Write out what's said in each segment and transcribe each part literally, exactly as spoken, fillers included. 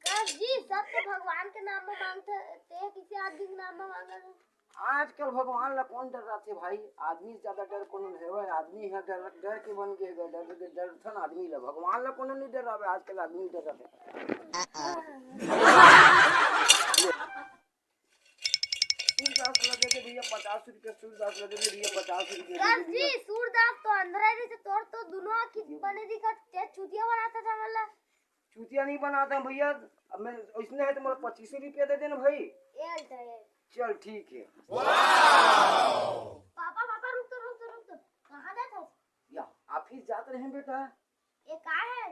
कस जी, सब तो भगवान के नाम में मांगथे, ते किसी आदमी के नाम में मांगत हे? आजकल भगवान ला कौन डराथे भाई? आदमी से ज्यादा डर कोनो नइ हवय। आदमी ह डर, डर के बन गे हे, डर, डर, डरथन आदमी ला। भगवान ला कोनो नइ डरावे, आजकल आदमी डराथे। सूरदास लगे दे भैया पचास रुपया, सूरदास लगे दे भैया पचास रुपया। कस जी, सूरदास तो अंधरा रहिथे, तोर तो दुनो आँखी बने दिखत, ते चूतिया बनात हस हमला। चूतिया नहीं बनाता भैया, अब मैं इसने है तो मोला पच्चीस रुपया दे देना भाई। ये ले, ये ले। चल ठीक है। पापा, पापा, रुक तो, रुक तो, रुक तो। कहाँ जात हस? या, ऑफिस जात रहे बेटा। ये का है?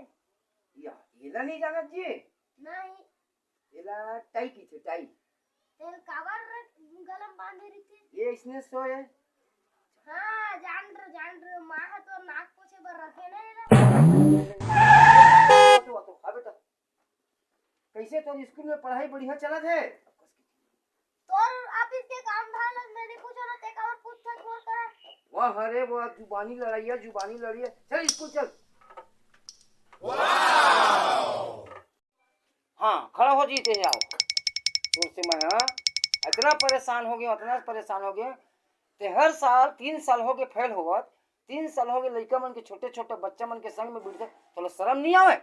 या, एला नहीं जानत जी? नहीं। एला टाई कहिथे, टाई। तेल काबर गला म बांधे रहिथे? ये इसने सोए। हाँ, जान रहे, जान रहे, माँ ह तो नाक पोछे बर रखे ना एला। तो, तो, हाँ बेटा, कैसे तोर स्कूल में पढ़ाई बढ़िया चलत हे? तोर ऑफिस के काम धाम ल मैं नहीं पूछो ना, ते काबर पूछथस मोर करा? वाह, अरे वाह, जुबानी लड़ाइया, जुबानी लड़ाइया। चल स्कूल चल। हाँ, खड़ा हो जी, ते आओ। तोर से मैं, हाँ, इतना परेशान हो गया, इतना परेशान हो गया। ते हर साल, तीन साल हो गए फेल होवत, तीन साल हो गए लइका मन के, छोटे-छोटे बच्चा मन के संग में बैठथे, तोला शरम नहीं आवे?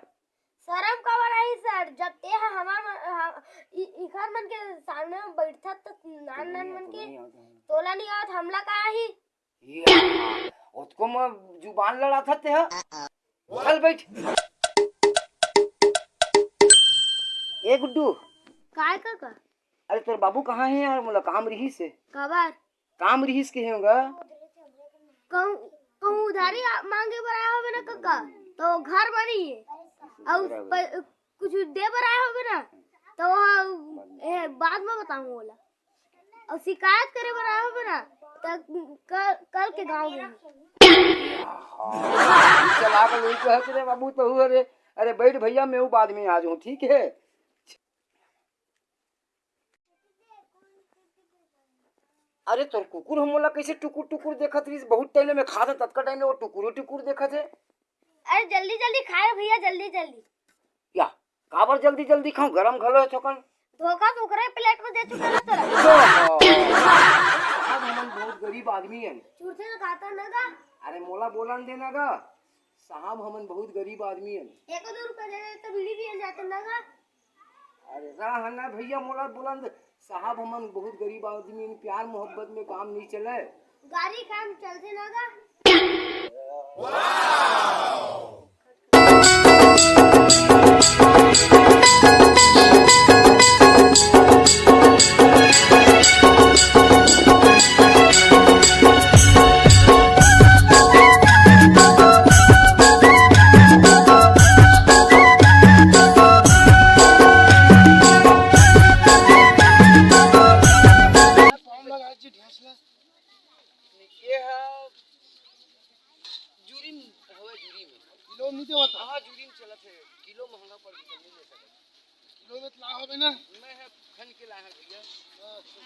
शरम काबर आही सर, जब ते ह हमार मन, ह-, इ-, इखर मन के सामने में बैठथस त नान नान मन के, तोला नहीं आवत, हमला का आही? ये, ओतको म जुबान लड़ाथस ते ह। चल बैठ। ए गुड्डू। काय काका? अरे तोर बाबू कहाँ हे यार? मोला काम रिहिस हे। काबर? काम रिहिस के हे गा। कहूँ, कहूँ उधारी आ-, मांगे बर आए होबे ना काका, तो घर बनी है। अउ बराबर। प-, कुछ दे बर आए होबे ना, तो वहाँ, ए, बाद में बताऊँ ओला। अउ शिकायत करे बर आए होबे ना, त कल, कल के गाँव में। हाँ, चला के वही कहत रे बाबू, तहू अरे, अरे बैठ भैया, मैं वो बाद में आ जाऊँ, ठीक है? अरे तोर कुकुर ह मोला कैसे टुकुर टुकुर देखत रहिस? बहुत टाइम ले मैं खात हंव, ततका टाइम ले वो टुकुर टुकुर देखत हे। अरे जल्दी जल्दी खाए भैया, जल्दी जल्दी। या, काबर जल्दी जल्दी खाऊं? गरम घलो हे थोकन। धोखा तो ओकरे प्लेट में दे चुका ना तोरा। साहब हमन बहुत गरीब आदमी हन। चूरथे तो खाता ना गा। अरे मोला बोलन दे ना गा। साहब हमन बहुत गरीब आदमी हन। एको दो रुपया दे दे तो बीड़ी पिए जाते ना गा। अरे रह ना भैया, मोला बोलन दे। साहब हमन बहुत गरीब आदमी हन, प्यार मोहब्बत में काम नहीं चले। गाड़ी काम चलते ना गा। ये ह जूरी में हवय, जूरी में। किलो में देवत हे। हाँ, जूरी में चलत हे, किलो महंगा पड़ गया, नहीं ले सकत। किलो में तो लाए होबे ना? मैं ह खन के लाए हंव भैया। अच्छा,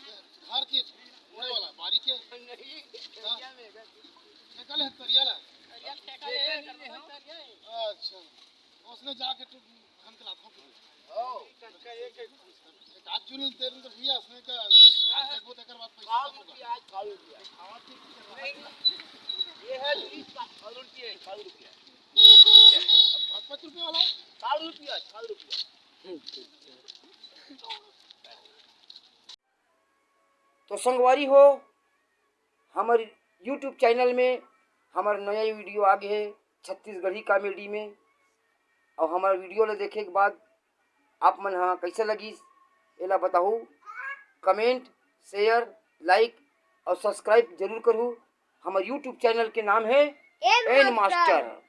घर के, उड़े वाला, बारी के? नहीं, हाँ। तरिया में है। ठेका ले, तरिया ला? तरिया ठेका ले, ठेका नहीं ले हम। अच्छा, उसने जाके तो खन के लाता हूँ। ओ। एक आध जूरी तेल तो भैया, उसने का, हाँ, हाँ। एक वो तेकर बाद पैसा काल कम होगा। रुपया, आज काल रुपया। नहीं, नहीं। ये है बीस का, काल रुपया, काल रुपया। पाँच, पाँच रुपया वाला? काल रुपया, काल रुपया। तो संगवारी हो, हमर YouTube चैनल में हमर नया वीडियो आ गे हे छत्तीसगढ़ी कॉमेडी में। अउ हमर वीडियो ल देखे के बाद आप मन ह कइसे लगिस, एला बताहू। कमेंट, शेयर, लाइक अउ सब्सक्राइब जरूर करहू। हमर YouTube चैनल के नाम हे एन एन मास्टर। मास्टर।